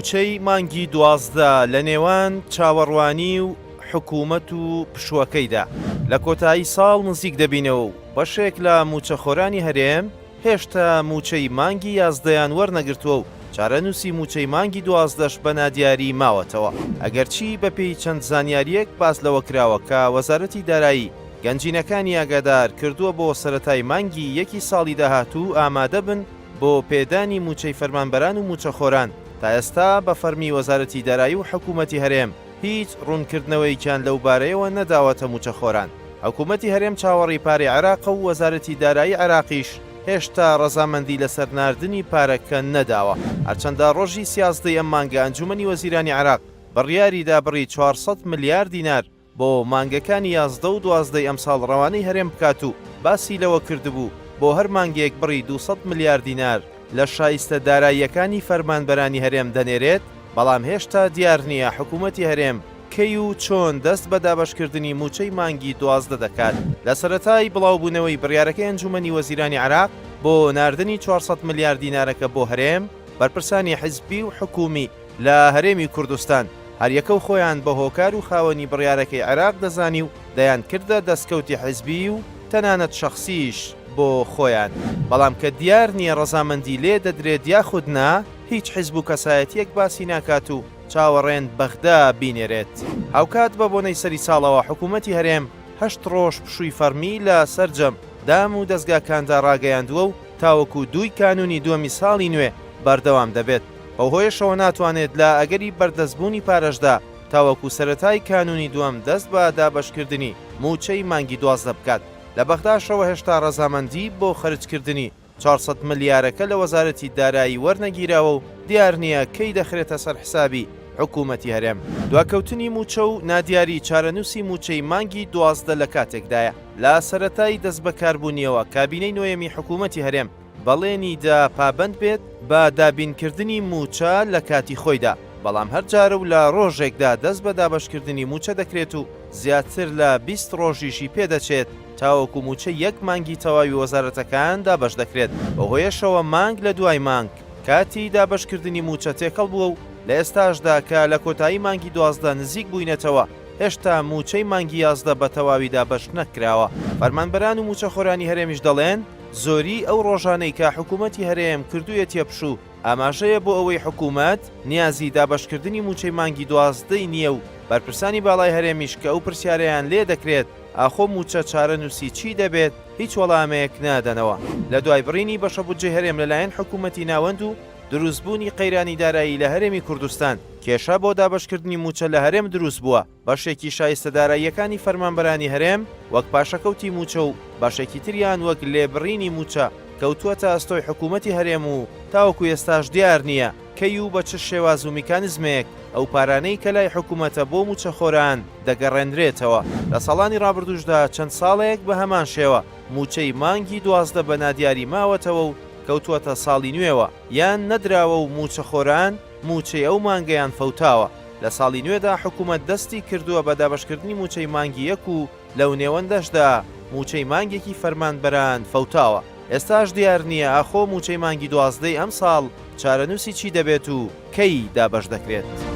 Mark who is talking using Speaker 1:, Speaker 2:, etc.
Speaker 1: مووچەی مانگی 12 لە نێوان چاوەڕوانی و حکوومەت و پشووەکەیدا لە کۆتایی ساڵ نزیک دەبینەوە و بەشێک لە مووچەخۆرانی هەرێم هێشتا مووچەی مانگی یازدەیان وەرنەگرتووە و چارەنووسی مووچەی مانگی دوازدەش بە نادیاری ماوەتەوە. ئەگەرچی بەپێی چەند زانیارییەک باس لەوە کراوە کە وەزارەتی دارایی گەنجینەکانی ئاگادار کردووە بۆ سەرەتای مانگی یەکی ساڵی داهاتوو ئامادەبن بۆ پێدانی مووچەی فەرمانبەران و مووچەخۆران، تا ئێستا بە فەرمی وەزارەتی دارایی و حکوومەتی هەرێم هیچ ڕوونکردنەوەیەکیان لەو بارەیەوە نەداوەتە مووچەخۆران. حکوومەتی هەرێم چاوەڕێی پارەی عێراقە و وەزارەتی دارایی عێراقیش هێشتا ڕەزامەندی لەسەر ناردنی پارەکە نەداوە. هەرچەندە ڕۆژی سیازدەی ئەم مانگە ئەنجوومەنی وەزیرانی عێراق بڕیاریدا بڕی 400 ملیار دینار بۆ مانگەکانی 11 و 12 ی ئەمساڵ ڕەوانەی هەرێم بکات و باسی لەوە کردبوو بۆ هەر مانگێک بڕی 200 ملیار دینار لە شایستە داراییەکانی فەرمانبەرانی هەرێم دەنێرێت، بەڵام هێشتا دیار نییە حکوومەتی هەرێم کەی و چۆن دەست بە دابەشکردنی مووچەی مانگی 12 دەکات. لە سەرەتای بڵاوبوونەوەی بڕیارەکەی ئەنجوومەنی وەزیرانی عێراق بۆ ناردنی 400 ملیار دینارەکە بۆ هەرێم، بەرپرسانی حزبی و حکوومی لە هەرێمی کوردستان هەریەکەو خۆیان بە هۆکار و خاوەنی بڕیارەکەی عێراق دەزانی و دەیانکردە دەستکەوتی حزبی و تەنانەت شەخسیش بۆ خۆیان، بەڵام کە دیار نییە ڕەزامەندی لێ دەدرێت یاخود نا، هیچ حزب و کەسایەتییەک باسی ناکات و چاوەڕێن بەغدا بینێرێت. هاوکات بە بۆنەی سەری ساڵەوە حکوومەتی هەرێم هەشت ڕۆژ پشووی فەڕمی لە سەرجەم دام و دەزگاکاندا ڕاگەیاندووە و تاوەکو دووی کانوونی دووەمی ساڵی نوێ بەردەوام دەبێت، بەوهۆیەشەوە ناتوانێت لە ئەگەری بەردەستبوونی پارەشدا تاوەکو سەرەتای کانوونی دووەم دەست بە دابەشکردنی مووچەی مانگی 12 بکات. لە بەغداشەوە هێشتا ڕەزامەندی بۆ خەرجکردنی 400 ملیارەکە لە وەزارەتی دارایی وەرنەگیراوە و دیار نییە کەی دەخرێتە سەر حسابی حکوومەتی هەرێم. دواکەوتنی مووچە و نادیاری چارەنووسی مووچەی مانگی 12 لە کاتێکدایە، لە سەرەتای دەستبەکاربوونیەوە کابینەی نۆیەمی حکوومەتی هەرێم بەڵێنی دا پابەند بێت بە دابینکردنی مووچە لە کاتی خۆیدا، بەڵام هەر جارە و لە ڕۆژێکدا دەست بە دابەشکردنی مووچە دەکرێت و زیاتر لە 20 ڕۆژیشی پێدەچێت تاوەکو مووچەی یەک مانگی تەواوی وەزارەتەکان دابەش دەکرێت، بەوهۆیەشەوە مانگ لە دوای مانگ کاتی دابەشکردنی مووچە تێکەڵ بووە و لە ئێستاشدا کە لە کۆتایی مانگی 12 نزیک بووینەتەوە هێشتا مووچەی مانگی 11 بە تەواوی دابەش نەکراوە. فەرمانبەران و مووچەخۆرانی هەرێمیش دەڵێن، زۆریی ئەو ڕۆژانەی کە حکوومەتی هەرێم کردوویەتیە پشوو، ئاماژەیە بۆ ئەوەی حکوومەت نیازی دابەشکردنی مووچەی مانگی دوازدەی نییە و بەرپرسانی باڵای هەرێمیش کە ئەو پرسیارەیان لێ دەکرێت ئاخۆ مووچە چارەنووسی چی دەبێت، هیچ وەڵامێک نادەنەوە. لە دوای بڕینی بەشەبودجەی هەرێم لەلایەن حکوومەتی ناوەند و دروستبوونی قەیرانی دارایی لە هەرێمی کوردستان، کێشە بۆ دابەشکردنی مووچە لە هەرێم دروست بووە. بەشێکی شایستە داراییەکانی فەرمانبەرانی هەرێم وەک پاشەکەوتی مووچە و بەشێکی تریان وەک لێبڕینی مووچە کەوتووەتە ئەستۆی حکوومەتی هەرێم و تاوەکو ئێستاش دیار نییە کەی و بە چ شێواز و میکانزمێک ئەو پارانەی کە لای حکوومەتە بۆ مووچەخۆران دەگەڕێنرێتەوە. لە ساڵانی ڕابردووشدا چەند ساڵێک بە هەمان شێوە مووچەی مانگی 12 بە نادیاری ماوەتەوە و کەوتووەتە ساڵی نوێوە یان نەدراوە و مووچەخۆران مووچەی ئەو مانگەیان فەوتاوە. لە ساڵی نوێدا حکومەت دەستی کردووە بە دابەشکردنی مووچەی مانگی یەک و لەو نێوەندەشدا مووچەی مانگێکی فەرمانبەران فەوتاوە. ئێستاش دیار نییە ئاخۆ مووچەی مانگی دوازدەی ئەمساڵ چارەنووسی چی دەبێت و کەی دابەش دەکرێت.